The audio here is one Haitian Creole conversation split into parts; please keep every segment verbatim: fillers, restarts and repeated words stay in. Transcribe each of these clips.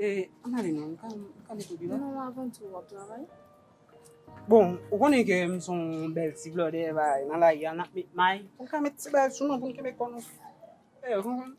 E, ann ale non, m ka, m ka met ou deyò. Non, avan tou, w ap travay? Bon, ou konnen ke m se yon bèl ti blòdè, bay, nan lari a, n ap met may. Pou n ka met ti bagay sou nou, pou n kenbe kò nou. E, ou konprann?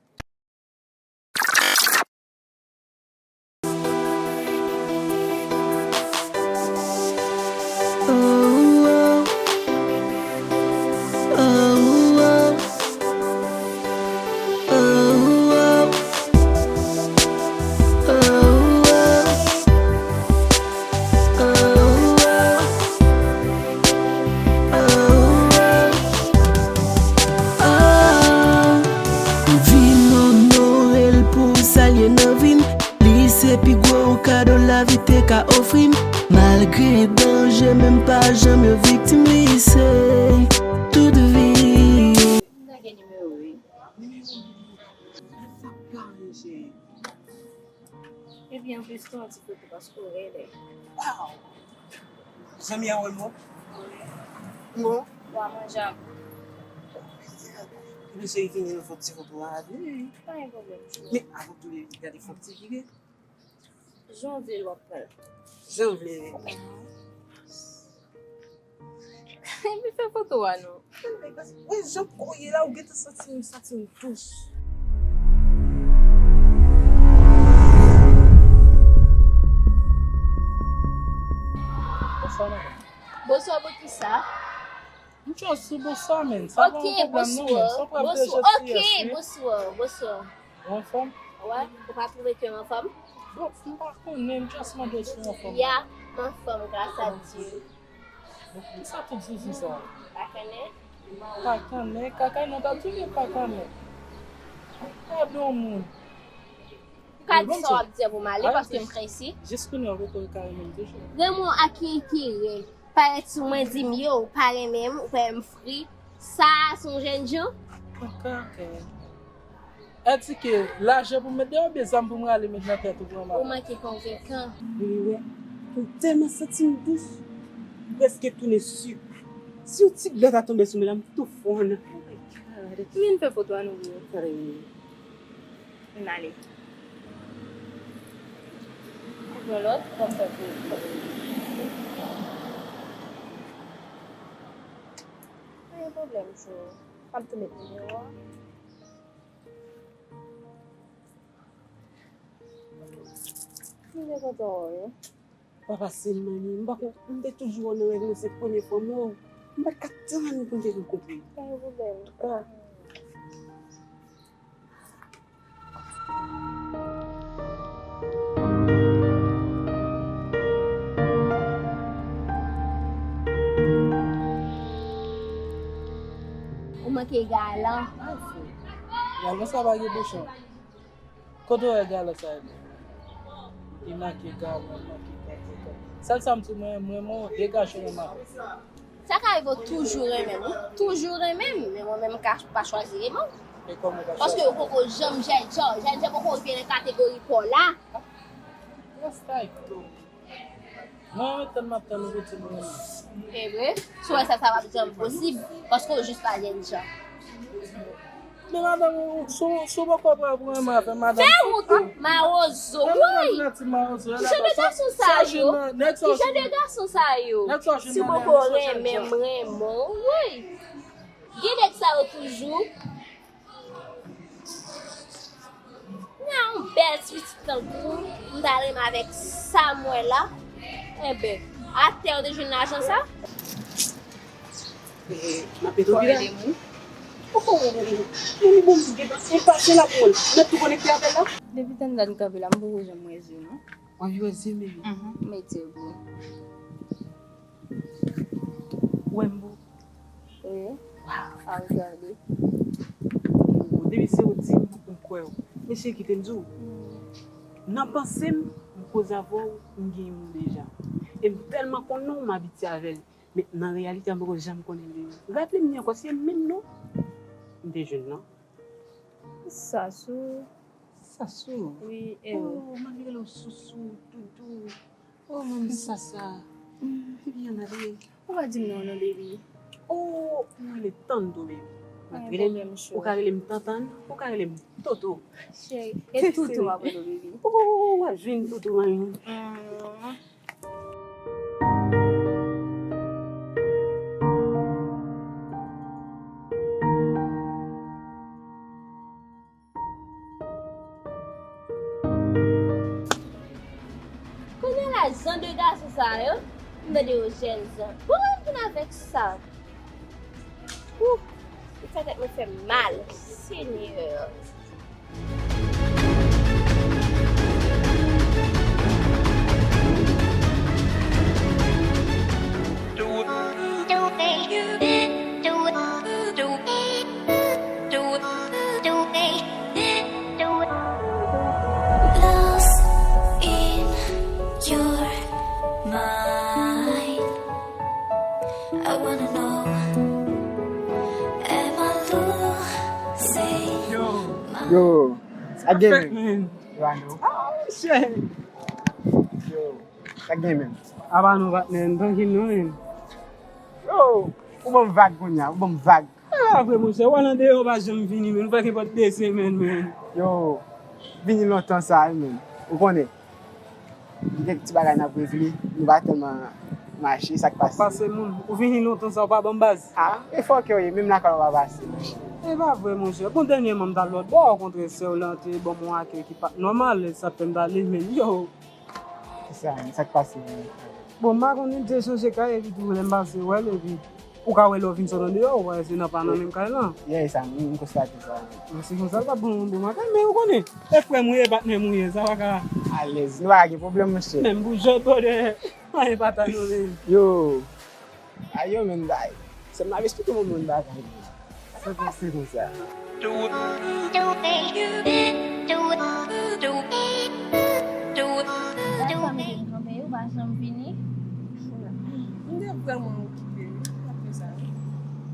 M vin onore l pou sa l ye nan vi m. Li se pi gwo kado lavi te ka ofri m. Malgre danje, men m pa janm yon viktim, li se tout vi. M lage nimewo wi. Nimewo wi. Sa pa ranje. Epi anplis tou, yon ti foto paske w rèd. Waw! Zanmi a wè m, non? Bon. Wa manje ak ou. Epi cheri, vini nou fè yon ti foto a, wi. Pa gen pwoblèm, cheri. Men avan tou, gade fè yon ti vire. Jan w vle l w ap pran l. Jan w vle. Epi fè foto a non. Wè jan kò w ye la, ou gentan santi m, santi m dous. Bonswa, madanm. Bonswa, poukisa? M just di bonswa, menn. Sa pa yon pwoblèm, non, menn. Sa w pral deje siyès, wi. Ok, bonswa, bonswa. Ou anfòm? Wè, ou pa twouve ke m anfòm? Bon, m pa konnen, m just mande w si w anfòm. Ya, m anfòm, gras a Dye. Bon, kisa tout sousi sa? Pa konnen. Pa konnen, kaka nan ta touye pa konnen. Gade yon moun. Ou ka di sa w ap di pou m ale, paske m prese. Jis kounye a, ou poko ka renmen m toujou. Renmen w ak ki, ki ren? Parèt sou mwen, di m yo, ou pa renmen m, ou pa renmen m fri. Sa a se yon jènjan? Kaka. Èske lajè pou m met deyò oubyen zam pou m rale met nan tèt ou pou anba? Ou manke konvenkan. Vini wè, m tèlman santi m dous, m prèske tounen sik. Si yon ti glè ta tonbe sou mwen la, m tou fonn. Oh my God. Vin fè foto a nou, bro. Vin ale. Ou pran lòt, w ap fè pou ou. Pa gen pwoblèm, cho. M ap tou met nimewo a. M byen kontan wè w wi. Pa pase m, manmi. M pa konn, m te toujou wè w nan rèv mwen, se premye fwa m wè w. M pa t ka tann pou m te rankontre w. Pa gen pwoblèm. Ah. Ou manke galan. Galan sa pa gen bouchon. Kote w wè galan sa ye? Li make galan, li make galan. Sèl sa m di w, mwen, mwen, mwen, degaje mwen avè w. Sa ka rive w toujou renmen m, wi. Toujou renmen m, men mwen menm m ka pa chwazi renmen w. E kòman w ka chwazi? Paske ou poko janm jènjan. Jènjan poko rive nan kategori pa w la. Rasta tou. Mwen, tann m ap tann ou pou di m renmen m. E vre? Si w wè sa, sa p ap janm posib, paske w jis pa jènjan. Men madanm, si w, si w poko prè pou renmen avè m, madanm. Fè wont ou, mawozo, woy! Ki jan de gason sa yo? Ki jan de gason sa yo? Si w poko renmen m, renmen w, woy! Gen nèg sa yo toujou. Nan yon bèl ti pitit tankou w, m ta renmen avèk sa m wè la. Enben, atè w te jwenn lajan sa? E, m ap ede w pi la. Poko wè li. Men li bon, m gen pase la pou l. M ap tou konekte avè l la. Depi tann dat m kanpe la, m poko janm wè zye w non. W ap wè zye m, baby. Mhm, mete bro. Ou wè m bro? Wi. Waw. Al gade. Depi se ou di m, m kwè w. Men cheri, kite m di w. Hmm. Nan panse m, m koze avè w, m gen yon moun deja. E m tèlman konnen w, m abitye avè l. Men nan reyalite a, m poko janm konnen li. Raple m li ankò, se menm non m te jwenn nan. Sasou. Sasou? Wi, e ou? Oh, m anvi rele w Sousou, Doudou. Oh, manmi Sasa. Epi ann ale. Ou pa di m non, non, baby. Oh, mwen rele Tando, baby. Rele m, ou ka rele m tantann, ou ka rele m toto. Cheri, e toutou m ap rele w, baby. Oh, w ap jwenn toutou, manmi. Kounye a la, jan de gason sa yo, m tande yo jèn jan. Bon, lè m vin avèk sa. Ouh, li fè tèt mwen fè mal, Senyè. Lost in your mind. I wanna know, am I losing my Yo, sa gen men. Yo, I know. Oh, shit. Yo, sa gen men. Apa nou patnè, m tanki nou men. Yo, ou ban m vag kounye a, ou ban m vag. Ah, vre, monchè, w al andeyò, w pa janm vini, men. Nou fè kenpòt de semèn, men. Yo, vini lontan sa, wi, men. Ou konnen, gen ti bagay n ap regle, nou pa tèlman mache, sa k pase. Pase moun, ou vini lontan sa, ou pa ban m baz. Ah, e fòkè w ye, menm lakay ou pa pase, monchè. E pa vre, monchè. Bon, dènyèman, m t al lòt bò, w kontre sè w lan, te ban m yon akèy ki pa t nòmal, sa t fè m t ale, men yo. Kisa, sa k pase, men? Bon, m pa konnen, m te chanje kay, epi tou, lè m pase wè l, epi ou ka wè lè w vin sot andeyò, ou wè se nan pa nan menm kay lan. Yeah, sa, m, m konstate sa. Bon, se konsa l t ap bon, bon maten, men ou konnen, e frè m ou ye, patnè m ou ye, sa pa ka. Alèz, nou pa gen pwoblèm, monchè. Menm pou jòt bò dèyè, anyen pa ta nou menm. Yo, a yo menm bay. Sè m ap eksplike moun moun bagay. Sa pase konsa. Gad sa m te kanpe, ou pa janm vini. M te vrèman okipe wi, apre sa.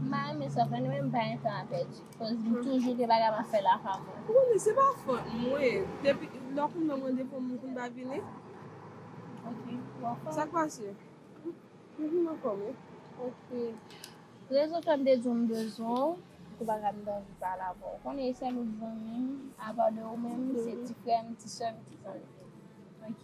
M pa renmen sa fè, nou menm pa gen tan a pèdi. Koz m toujou gen bagay m ap fè lakay mwen. Ou konnen se pa fòt mwen. Depi lè w konn mwen, mwen defo m konn pa vini. Ok, w anfòm? Sa k pase? M vin anfòm wi. Ok. Rezon fè m te di w m bezwen w pou bagay m t anvi pale avè w. Ou konnen e sèl ou t zanmi m, apa de ou menm, se ti frè m, ti sè m, ti zanmi m. Ok?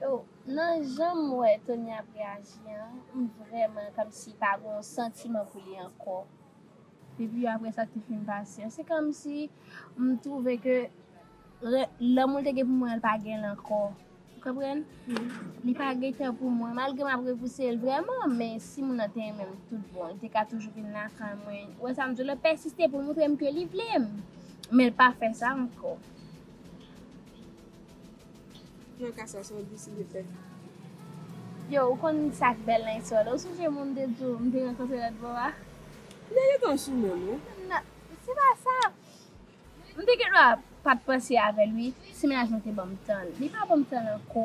Yo, nan jan m wè Tony ap reyaji an, m vrèman kòmsi pa gen yon santiman pou li ankò. Epi apre sa k te fin pase an, se kòmsi m twouve ke re- lanmou l te gen pou mwen an, l pa gen l ankò. Ou konprann? Li pa gen tan pou mwen. Malgre m ap repouse l vrèman, men si moun nan te renmen m tout bon, li te ka toujou vin lakay mwen. Ou wè sa m di w, l ap pèsiste pou l montre m ke li vle m. Men l pa fè sa ankò. Nan ka sa, sa w deside fè? Yo, ou konn sa k bèl nan istwa la. Ou sonje moun te di w m te rankontre lòt bò a? Li gentan sou men m, wi. Non, se pa sa. M te gen dwa pa t panse avè l, wi. Si mennaj mwen te ban m tan l. Li pa ban m tan l ankò.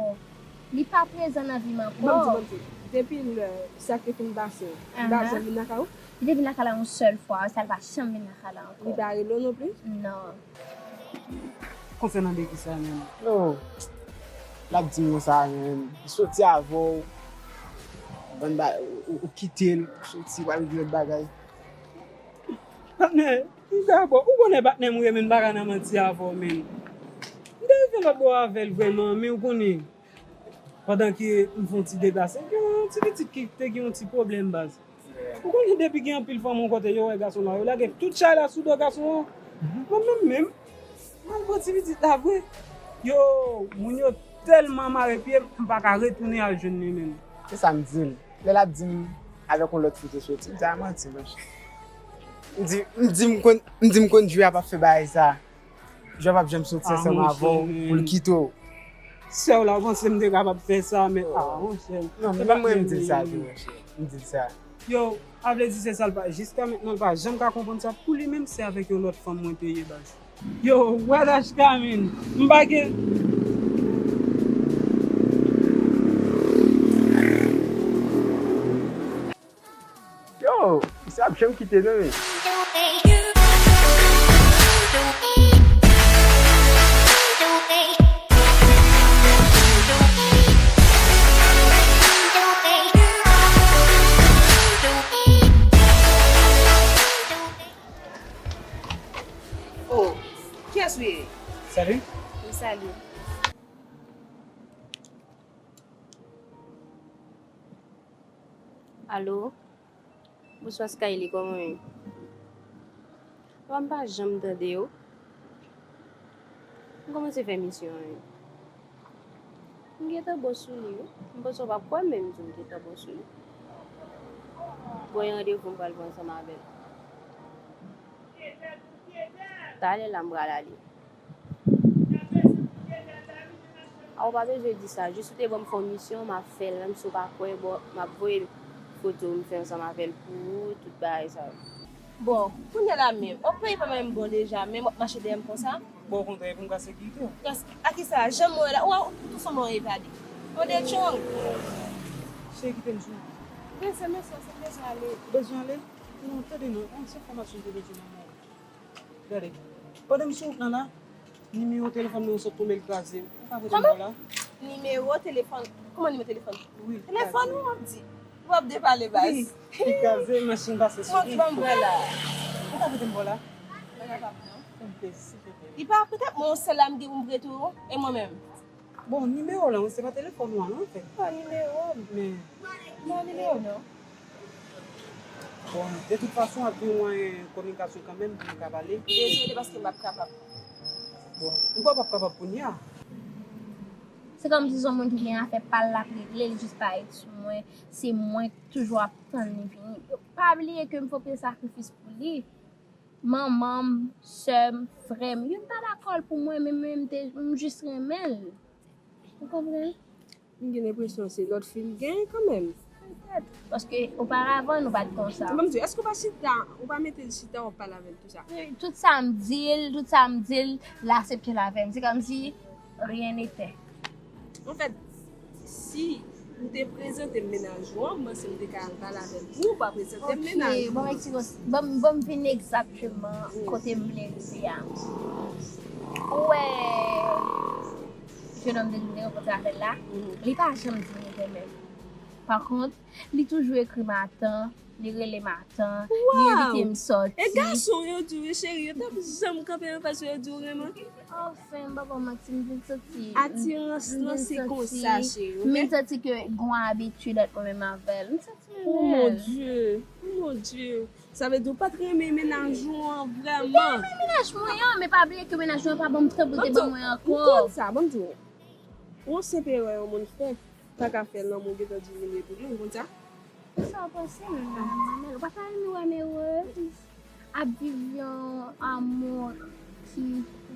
Li pa prezan nan vi m ankò. Ban m di, ban m di. Depi lè sa k te fin pase, li pa janm vin lakay ou? Li te vin lakay la yon sèl fwa, sa l pa janm vin lakay la ankò. Li pa rele w non plis? Non. Konsènan de kisa menm? Yo, l ap di m konsa menm. Li soti avè w, bann ba, ou, ou kite l, ou soti, w al regle lòt bagay. Patnè, m dabò, ou konnen patnè m ou ye, men m pa ka nan manti avè w, men. M te rive lòt bò avè l vrèman, men ou konnen. Pandan ke m fè yon ti deplase, gen yon ti pitit ki te gen yon ti pwoblèm baz. Ou konnen depi gen anpil fanm yon kote, yo wè gason la, yo lage tout chay la sou do gason an. Mwen menm menm, m al pran ti pitit la vre. Yo, moun yo tèlman mare pye m, m pa ka retounen al jwenn li menm. Se sa m di l. Lè l ap di m avèk yon lòt fi te soti, m di a manti, monchè. M di, m di m konn, m di m konn Djouya p ap fè bagay sa. Djouya p ap janm soti ansanm avè w pou l kite w. Sè w la, ou panse m te kapab fè sa, men a, monchè. Non, men menm mwen, m di l sa tou, monchè. M di l sa. Yo, a vle di se sa l pa, jiska mentnan l pa janm ka konprann sa. Pou li menm, se avèk yon lòt fanm mwen te ye baz. Yo, wè Dash Kamin, m pa gen. Yo, misye ap janm kite non men. Salut. Wi, salut. Alo? Bonswa Skyly, kòman w ye? Papa, m pa janm tande w. M kòmanse fè misyon an, wi. M gentan bon sou li, wi. M panse w p ap kwè, men m di w m gentan bon sou li. Bon, e randevou m pral pran ansanm avè l. Talè la m pral ale. A, ou pa bezwen di sa. Jis ou te ban m fè yon misyon, m ap fè l. Menm si w pa kwè, bon, m ap voye foto m fè ansanm avè l pou ou, tout bagay sa yo. Bon, kounye a la menm, ok, pa menm bon deja, menm w ap mache dèyè m konsa? Bon, okontrè, pou m ka sekirite w. Kas-, a ki sa? Jan m wè la, ou, ou tou sou mwen evade. Yon de tchong. Cheri, kite m sou. Mèsi, mèsi, se bezwen ale. Bezwen ale? Non, tande non, yon ti enfòmasyon m te bezwen nan men w. Gade. Pandan m sou wout lan la, nimewo telefòn mwen sot tonbe, l kraze. Ou ka prete m bò la? Nimewo telefòn? Kòman nimewo telefòn? Wi, l kraze. Telefòn ou w ap di? Ou ap depale baz. Wi, li kraze, machin pase sou li. Ban m bò la. Ou ka prete m bò la? Pa kapab non. Fè m plezi, silvouplè. Li pa prete, mwen yon sèl la m gen pou m prete w, e mwen menm? Bon, nimewo w lan, wi, se pa telefòn ou an, non, anfèt. Pa nimewo m. Men. Non, nimewo non. Bon, de tout fason, w ap gen mwayen kominikasyon kanmenm pou nou ka pale. Dezole, paske m p ap kapab. Bon, m kwè w p ap kapab kounye a. Se kòmsi se yon moun ki gen afè pa l l ap regle, li jis parèt sou mwen. Se mwen ki toujou ap tann li vini. Pa bliye ke m fè anpil sakrifis pou li. Manman m, sè m, frè m, youn pa dakò l pou mwen, men mwen m te, m jis renmen l. Ou konprann? M gen enpresyon se lòt fi l genyen kanmenm. Petèt. Paske oparavan, nou pa t konsa. Ban m di w, èske w pa chita, ou pa mete l chita, w ap pale avè l tou sa? Tout sa m di l, tout sa m di l, l aksepte l avè m. Se kòmsi rien n'était. Anfèt, si ou te prezante m mennaj ou an, m panse m te ka al pale avè l pou ou pa prezante m mennaj ou. Ok, bon, mèsi, bon, bon, m vin egzakteman kote m vle rive a. Ou wè, jenòm de m te rankontre avè l la, li pa janm di m li renmen m. Pa kont, li toujou ekri m atan, li rele m atan, li envite m sòti. E gason yo di w, cheri, yo t ap janm kanpe anfas ou, yo di w renmen? Anfen, m pa ba w manti, m vin santi. Atirans lan se konsa, cheri, ok? M vin santi ke gon abitid ant mwen menm avè l. M santi m renmen l. Oh mon Dieu, oh mon Dieu. Sa vle di w pa t renmen mennaj ou an vrèman? M te renmen mennaj mwen an, men pa bliye ke mennaj mwen an pa ban m tan pou l te ban mwen ankò. M konn sa, ban m di w. Yon senp erè yon moun fè, pa ka fè lanmou gentan diminye tou, non, ou konn sa? Sa w panse menm, madanm Mamèl? Ou pa ta renmen wè m erez? Ap viv yon amou ki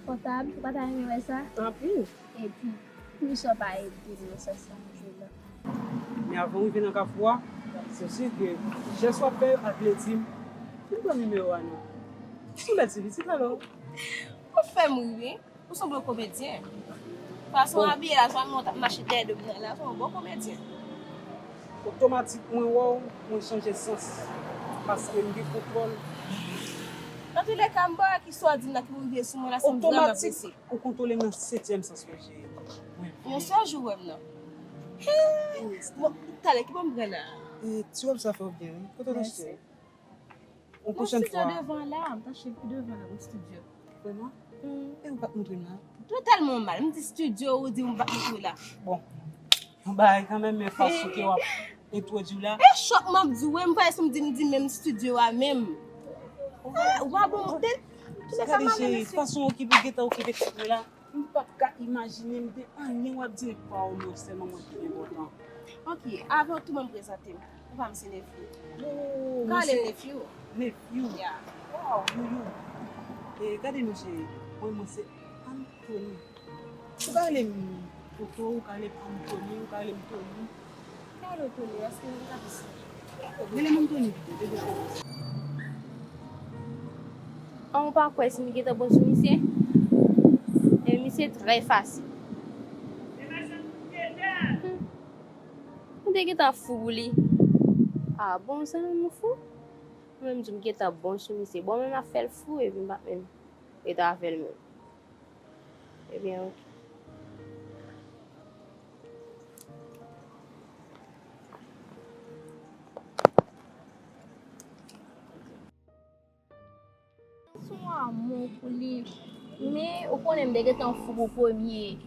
konfòtab, ou pa ta renmen wè sa? Anpil. Epi, poukisa w pa ede m nan sans sa m jwe la? Men avan w rive nan kafou a, se si ke jès w ap fè yo pa vle di m, m pran nimewo a non. Se yon bèl ti pitit alò. Ou fè m ri wi. Ou sanble yon komedyen. Fason w abiye la, sa w ap mache dèyè do m nan la, se yon bon komedyen. Otomatik mwen wè w, mwen chanje sans. Paske m gen kontwòl. Antouleka, m pa wè kisa w di m nan ki rive sou mwen la, sa m vrèman prese. Otomatik, ou kontwole m nan setyèm sans mwen, cheri. Yon sèl jou w wè m nan. Bon, talè, ki bò m pran la? E, ti wòb sa fè w byen, wi. Kote w te achte l? Yon pwochèn fwa. Yon estidyo devan la, m t achte l pi devan la, yon estidyo. Vrèman? E ou pa t montre m la? Totalman mal. M di estidyo, ou di m pa t montre w la. Bon. Yon bagay kanmenm, men fason ke w ap entwodui w la. E chòk m ap di w, wi, m pa eseye m di, m di menm estidyo a menm. Ou pa bon, de, tou lè sa m ale, mesye. Fason w okipe, gentan okipe tèt mwen la. M p ap ka imajine m de anyen w ap di, pa w, men w sèlman mwen ki enpòtan. Ok, avan tou ban m prezante m. Papa m se Nefyo. Ou ka rele m Nefyo. Nefyo? Yeah. Waw, Yoyo. E, gade non cheri, mwen, mwen se Anthony. Ou ka rele m Toto, ou ka rele m Anthony, ou ka rele m Tony. Ka rele w Tony, paske m te ka plis. Rele m Anthony pito, depi w konnen. An, ou pa kwè si m gentan bon sou misye? E misye trè fasil. Hmm. M te gentan fou pou li. A bon, se nan nou fou? Mwen menm di m gentan bon sou misye. Bon, men m ap fè l fou epi m pa menm ret avè l menm. Ebyen, ok. Son amou pou li. Men, ou konnen m te gentan fou pou premye.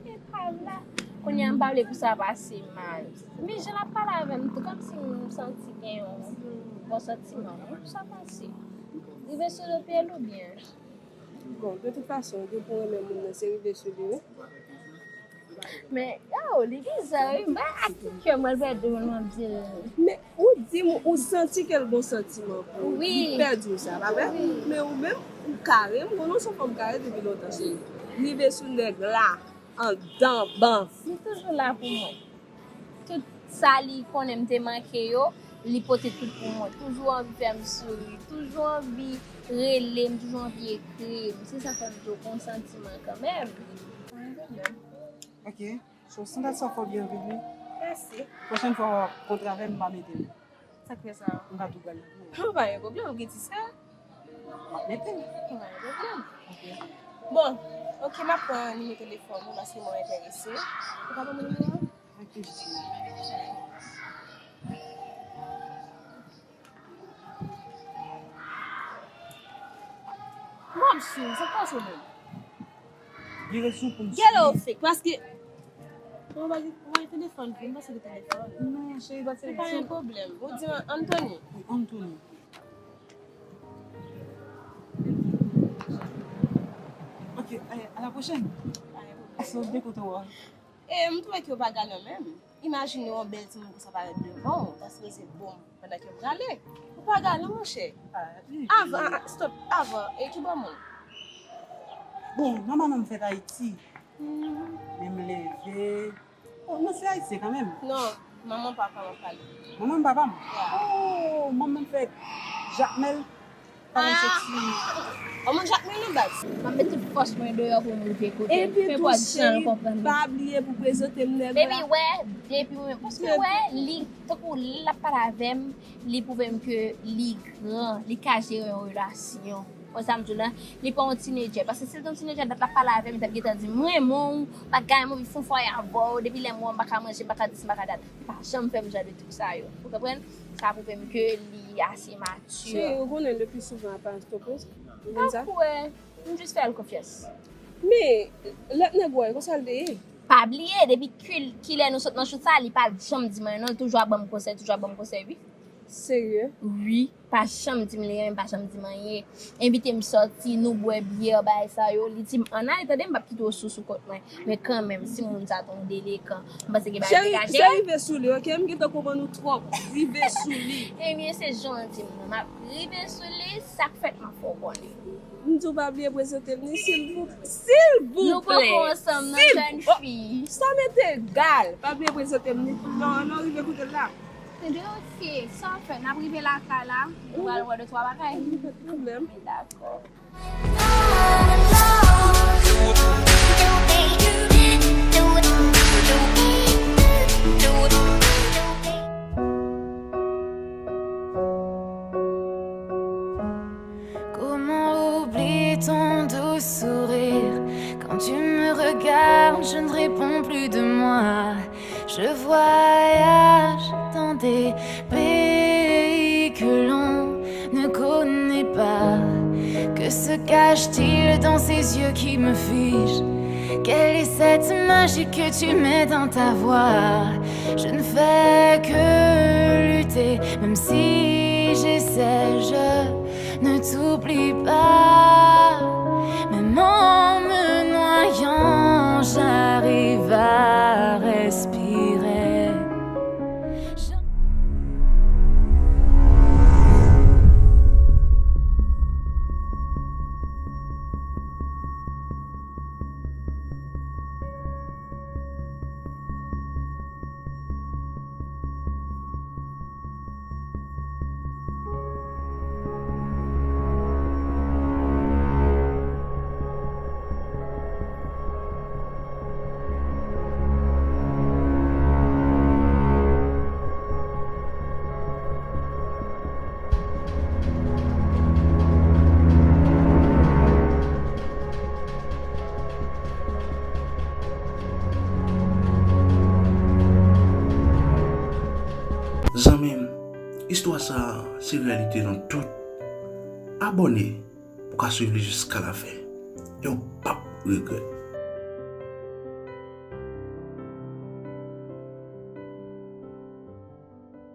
E pa la. Kounye a m pa vle pou sa pase mal. Men jan l ap pale avè m, tou kòmsi m santi gen yon bon santiman, non? Sa pase. Rive sou do pye l oubyen? Bon, de tout fason, depi w renmen moun nan, se rive sou li, wi. Men, oh, li bizarre, wi. M pa ak ki kè mwen, l pèdi mwen, m ap di l. Men, ou di m, ou santi ke l gon santiman pou ou. Wi. Li pèdi w sa, pa vre? Wi. Men ou menm, ou kare, m konnen w se yon fanm kare depi lontan, cheri. Rive sou nèg la, anndan, ban. Li toujou la pou mwen. Tout sa li konnen m te manke yo, li pote tout pou mwen. Toujou anvi fè m souri, toujou anvi rele m, toujou anvi ekri m. Se sa fè m di w gon santiman kanmenm. Pa gen pwoblèm. Ok. So, si m ta sa fò byenveni. Mèsi. Pwochèn fwa w ap kontre avè m, m pa mete m. Sa k fè sa? M ka tou pral nan biro. Ou pa gen pwoblèm, ou gen ti sa? M ap mete m. Ou pa gen pwoblèm. Ok. Bon, ok, m ap pran nimewo telefòn ou paske mwen enterese. Ou ka ban mwen nimewo a? Ok, jis. Mwen ap sou, sa k pase w menm? Vire sou pou m sou. Gèlè w fake, paske. Mwen pa gen, mwen gen telefòn vre, m pa sou telefòn. Non, cheri, pa se pa yon pwoblèm. Ou di mwen Anthony? Wi, Anthony. Ok, eh, à la prochaine. Pa gen pwoblèm. Ase w byen kontan wè w. E m twouve ke w pa galan menm. Imajine yon bèl timoun konsa parèt devan w, ta sipoze bon pandan ke m prale. Ou pa galan, monchè. Ah, li. Avan, ah, ah, stop, avan, e ki bò moun? Bon, nòmalman m fèt Ayiti. Mhm. Men m leve. Oh, non, se ayisyen kanmenm. Non, manman papa m ap pale. Manman papa m? Ya. Oh, manman m fèt Jakmèl. Pale soti. Ou moun Jakmèl nan baz. M ap met tout fòs mwen deyò pou m rive kote l. Epi tou, cheri, pa bliye pou prezante m nèg la. Baby, wè, depi mwen, paske wè, li, tankou lè l ap pale avè m, li pwouve m ke li gran, li ka jere yon relasyon. Wè sa m di w la, li pa yon teenager. Paske si l te yon teenager, dat l ap pale avè m, li t ap gentan di m, "M renmen w, bagay, m anvi fè yon fwaye avè w, depi lè m wè w, m pa ka manje, m pa ka dis, m pa ka dat." Li pa janm fè m jan de twoup sa yo. Ou konprann? Sa pwouve m ke li ase mature. Cheri, ou konnen le plus souvent à pas trop près. Ou konn sa? Ou kwè, m jis fè l konfyans. Men, lòt nèg ou a, konsa l te ye? Pa bliye, depi kil-, kilè nou sot nan chout sa, li pa janm di m anyen non, li toujou ap ban m konsèy, toujou ap ban m konsèy, wi. Serye? Wi, pa janm di m li renmen m, pa janm di m anyen. Envite m sòti, nou bwè byè, bagay sa yo, li di m, "Ann ale, tande, m p ap kite w sou sou kont mwen." Men kanmenm, si moun sa t on delekan, m panse gen bagay degaje. Cheri, rive sou li, ok? M gentan konprann ou twòp. Rive sou li. Ebyen, se jan w di m nan. M ap rive sou li, sa k fèt, m ap fè w konnen. M di w pa bliye prezante m ni, silvouplè. Silvouplè. Nou poko ansanm, non, jèn fi. Sa mete egal. Pa bliye prezante m ni. Non, non, rive kote l la. Ebyen, ok, sa w fè, n ap rive lakay la, nou pral wè de twa bagay. Pa gen pwoblèm. Dakò. Comment oublier ton doux sourire? Quand tu me regardes, je ne réponds plus de moi. Je voyage dans des pays que l'on ne connaît pas. Que se cache-t-il dans ces yeux qui me figent? Quelle est cette magie que tu mets dans ta voix? Je ne fais que lutter, même si j'essaie, je ne t'oublie pas. Même en me noyant, j'arrive à respirer. Zanmi m, istwa sa a se reyalite nou tout. Abòne pou w ka swiv li jiska lafen. yo p ap regrèt.